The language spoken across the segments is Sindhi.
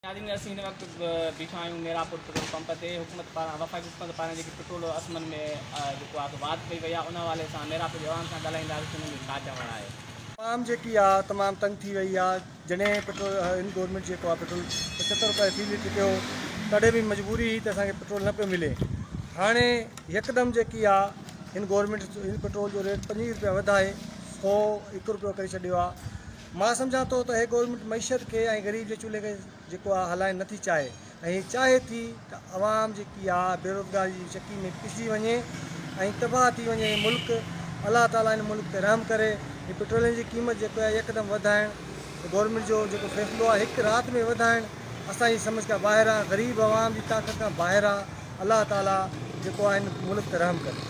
ناظرين اسين هن وقت بيٺا آهيون ميرانپور پيٽرول پمپ تي حڪومت پاران وفاقي حڪومت پاران جيڪي پيٽرول اسمن ۾ جيڪو آهي سو واڌ ڪئي وئي آهي ان حوالي سان ميرانپور جي عوام سان ڳالهائينداسين ته انهن جو ڇا چوڻ آهي. عوام جيڪي آ تمام تنگ ٿي وئي آ جڏهن پيٽرول هن گورنمينٽ جيڪو آ پيٽرول 75 روپيا في ليٽر ڪيو تڏهن به مجبوري هئي ته اسان کي پيٽرول نه پيو ملي هاڻي يڪدم جيڪي آ هن گورنمينٽ هن پيٽرول جو ريٽ 25 روپيا وڌائي 101 روپيو ڪري ڇڏيو آ مان سمجهان ٿو ته هي گورنمينٽ معيشت کي ۽ غريب جي چولهي کي جيڪو آ هلائڻ نٿي چاهي ۽ هي چاهي ٿي ته عوام جيڪي آ بيروزگاري جي چڪي ۾ پسجي وڃي ۽ تباهه ٿي وڃي هي ملڪ الله تعالي هن ملڪ تي رحم ڪري هي پيٽروليم جي قيمت جيڪو آ يڪدم وڌائڻ گورنمينٽ جو جيڪو فيصلو آ هڪ رات ۾ وڌائڻ اسان جي سمجهه کان ٻاهر آ غريب عوام جي طاقت کان ٻاهر آ الله تعالي جيڪو آ هن ملڪ تي رحم ڪري.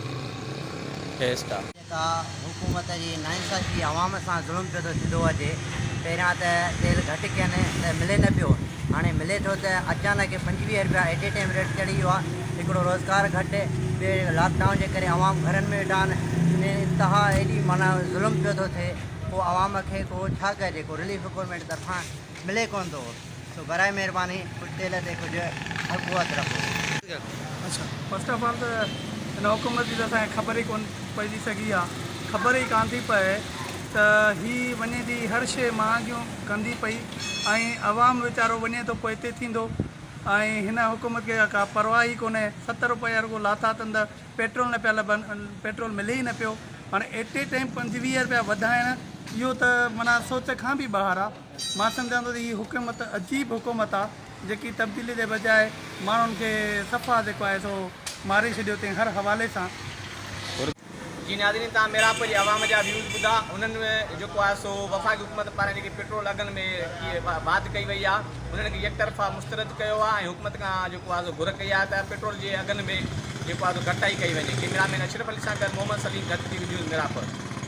جيڪا حڪومت جي ناانصافي عوام سان ظلم پيو ٿو ٿيندو اچي پهريان ته تيل گهٽ ڪين ته ملي نه پيو هاڻي ملي ٿو ته اچانڪ 25 رپيا ايٽ اي ٽائيم ريٽ چڙهي ويو آهي هڪڙو روزگار گهٽ ٻي لاڪ ڊائون جي ڪري عوام گهرن ۾ ويٺا آهن انتها ايڏي معنيٰ ظلم پيو ٿو ٿئي پوء عوام کي ڪو ڇا ڪجي ڪو رليف گورنمينٽ طرفان ملي ڪونه ٿو سو برائي مهرباني ڪجهه تيل تي ڪجهه حڪوت رکو. فرسٽ آف آل ته هن حڪومت جي ته اسان کي خبر ئي ڪونه پئجي سگهي آ خبر ئي ڪانه ٿي پئي ته هي وڃي ٿي هر شيء مهانگيون ڪندي پئي ۽ عوام ويچارو وڃي ٿو پوئتي ٿيندو ۽ هن حڪومت کي ڪا پرواهه ئي ڪونهي ست روپيا رڳو لاٿا اٿن ته پيٽرول نه پيا لڀن پيٽرول ملي ئي نه پيو هاڻي ايٽ اي ٽائيم 25 روپيا وڌائڻ اهو ته معنيٰ سوچ کان به ٻاهر آ مان سمجهان ٿو ته هي حڪومت عجيب حڪومت آ جيڪي تبديلي جي بجاء ماڻهن کي صفا جيڪو آهي سو ماري ڇڏيو اٿئي هر حوالي سان. جي ناظرين توهان ميرانپور جي عوام جا ويوز ٻڌا انهن جيڪو آهي سو وفاقي حڪومت پاران جيڪي پيٽرول اگهن ۾ واڌ ڪئي وئي آهي انهن کي يڪطرفا مسترد ڪيو آهي ۽ حڪومت کان جيڪو آهي سو گهر ڪئي آهي ته پيٽرول جي اگهن ۾ جيڪو آهي سو گهٽتائي ڪئي وڃي ڪئميرا مين اشرف علي سان گڏ محمد سليم ڌت ٽي وي نيوز ميرانپور.